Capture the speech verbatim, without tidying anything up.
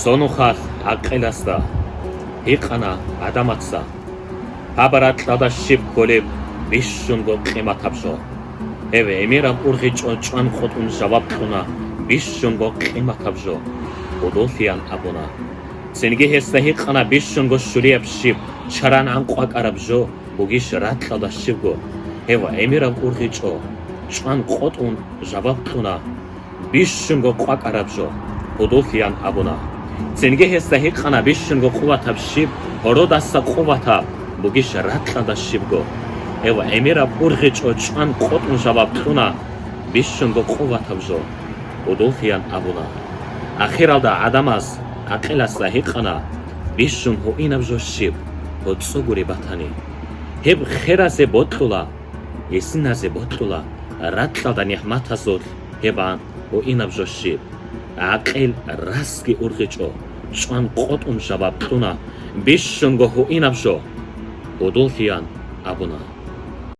Цо нухалъ гӀакъиласда гьикъана гӀадамаца: «Гьаб ракьалда щиб кколеб бищунго къиматаб жо? Гьев гӀемераб ургъичӀо чӀван къотӀун жаваб кьуна: бищунго къиматаб жо, гьудуллъиян абуна. Цинги гьесда гьикъана: бищунго щулияб щиб, чаран гӀан къвакӀараб жо бугищ ракьалда щибго? Гьев гӀемераб ургъичӀо чӀван къотӀун жаваб кьуна: бищунго къвакӀараб жо, гьудуллъиян абуна. Цинги гьесда гьикъана: бищунго къуватаб щиб, гьородаса къуватаб бугищ ракьалда щибго? Гьев гӀемераб ургъичӀо чӀван къотӀун жаваб кьуна: бищунго къуватаб жо, гьудуллъиян абуна». Ахиралда гӀадамаз гӀакъиласда гьикъана: «Бищун гьуинаб жо щиб, гьоцӀо гури батани? Гьеб херазе бокьула, гьесиназе бокьула, ракьалда нигӀматазулъ гьеб гьуинаб жо щиб?» ГӀакъил расги ургъичӀо чӀван къотӀун жаваб кьуна: «Бищунго гьуинаб жо, гьудуллъиян абуна».